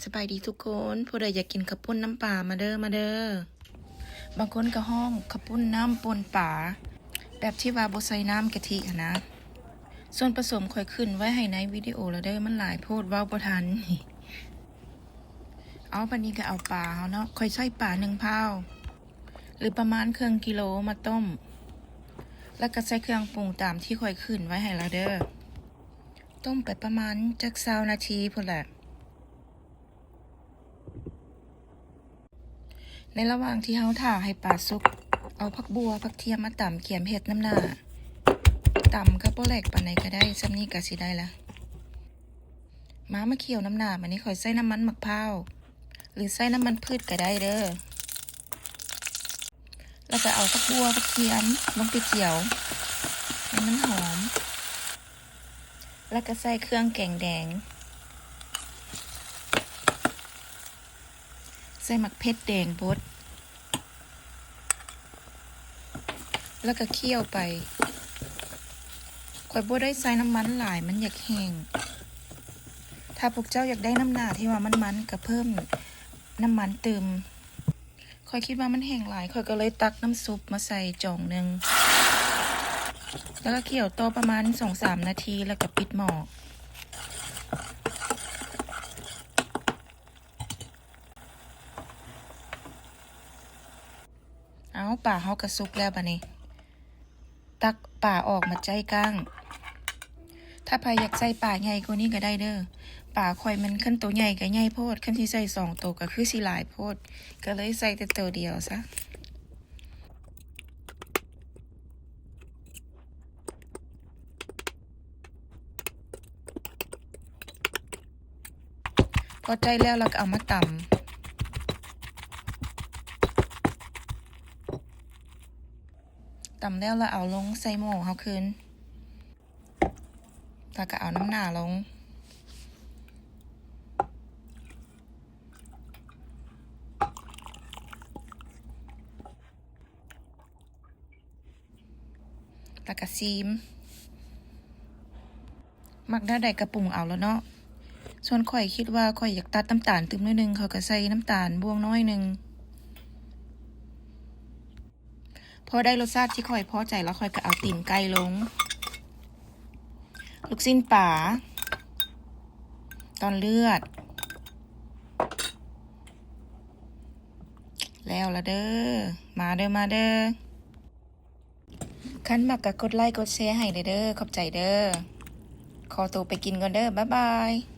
ສະບາຍດີທຸກຄົນ, ຜູ້ໃດຢາກກິນເຂົ້າປຸ້ນນ້ຳປາ ມາເດີ ມາເດີ. ບາງຄົນກໍຮ້ອງເຂົ້າປຸ້ນນ້ຳປົ່ນປາ ແບບທີ່ວ່າບໍ່ໃສ່ນ້ຳກະທິຫັ້ນນະ. ສ່ວນປະສົມຂ້ອຍຂຶ້ນໄວ້ໃຫ້ໃນວິດີໂອແລ້ວເດີ, ມັນຫຼາຍໂພດເວົ້າບໍ່ທັນ. ເອົາ ບາດນີ້ກໍເອົາປາເຮົາເນາະ, ຂ້ອຍໃຊ້ປາໜຶ່ງພາວ ຫຼືປະມານເຄິ່ງກິໂລມາຕົ້ມ, ແລ້ວກໍໃສ່ເຄື່ອງປຸງຕາມທີ່ຂ້ອຍຂຶ້ນໄວ້ໃຫ້ແລ້ວເດີ. ຕົ້ມໄປປະມານຈັກຊາວນາທີພຸ້ນແຫຼະ. ໃນລະຫວ່າງທີ່ເຮົາຖ້າໃຫ້ປາສຸກ, ເອົາຜັກບົ່ວ, ຜັກທຽມມາຕຳກຽມເຮັດນ້ຳໜ້າ. ຕຳກໍບໍ່ແຫຼກປານໃດກໍໄດ້, ສ່ຳນີ້ກໍຊິໄດ້ລະ. ມາ, ມາຂ້ຽວນ້ຳໜ້າ. ບາດນີ້ຂ້ອຍໃສ່ນ້ຳມັນໝາກພ້າວ ຫຼືໃສ່ນ້ຳມັນພືດກໍໄດ້ເດີ. ແລ້ວກໍເອົາຜັກບົ່ວ, ຜັກທຽມລົງໄປຈຽວໃຫ້ມັນຫອມ. ແລ້ວກໍໃສ່ເຄື່ອງແກງແດງ, ໃສ່ໝາກເຜັດແດງບົດ, ແລ້ວກໍຂ້ຽວໄປ. ຂ້ອຍບໍ່ໄດ້ໃສ່ນ້ຳມັນຫຼາຍ, ມັນຢາກແຫ້ງ. ຖ້າພວກເຈົ້າຢາກໄດ້ນ້ຳໜ້າທີ່ວ່າມັນໆ ກໍເພີ່ມນ້ຳມັນຕື່ມ. ຂ້ອຍຄິດວ່າມັນແຫ້ງຫຼາຍ, ຂ້ອຍກໍເລີຍຕັກນ້ຳຊຸບມາໃສ່ຈອງໜຶ່ງ ແລ້ວກໍຂ້ຽວຕໍ່ປະມານສອງສາມນາທີ ແລ້ວກໍປິດໝໍ້. ເອົາ, ປາເຮົາກໍສຸກແລ້ວ. ບາດນີ້ ຕັກປາອອກມາຈ້າຍກ້າງ. ຖ້າໃຜຢາກໃສ່ປາໃຫຍ່ກວ່ານີ້ກໍໄດ້ເດີ. ປາຂ້ອຍມັນຄັນໂຕໃຫຍ່ກໍໃຫຍ່ໂພດ, ຄັນຊິໃສ່ສອງໂຕກໍຄືຊິຫຼາຍໂພດ, ກໍເລີຍໃສ່ແຕ່ໂຕດຽວຊະ. ພໍໃສ່ແລ້ວ ແລ້ວກໍເອົາມາຕຳ. ຕຳແລ້ວ ແລ້ວເອົາລົງໃສ່ໝໍ້ເຮົາຄືນ ແລ້ວກໍເອົານ້ຳໜ້າລົງ ແລ້ວກໍຊີມ. ມັກແນວໃດກໍປຸງເອົາແລ້ວເນາະ. ສ່ວນຂ້ອຍຄິດວ່າຂ້ອຍຢາກຕັດນ້ຳຕານຕື່ມໜ້ອຍໜຶ່ງ, ຂ້ອຍກໍໃສ່ນ້ຳຕານບ່ວງໜ້ອຍໜຶ່ງ. ພໍໄດ້ລົດຊາດທີ່ຂ້ອຍພໍໃຈແລ້ວ, ຂ້ອຍກໍເອົາຕີນໄກ່ລົງ, ລູກຊີ້ນປາ, ຕອນເລືອດ. ແລ້ວລະເດີ. ມາເດີ, ມາເດີ. ຄັນມັກກໍກົດໄລກົດແຊໃຫ້ແດ່ເດີ. ຂອບໃຈເດີ. ຂໍໂຕໄປກິນກ່ອນເດີ. ບາຍບາຍ.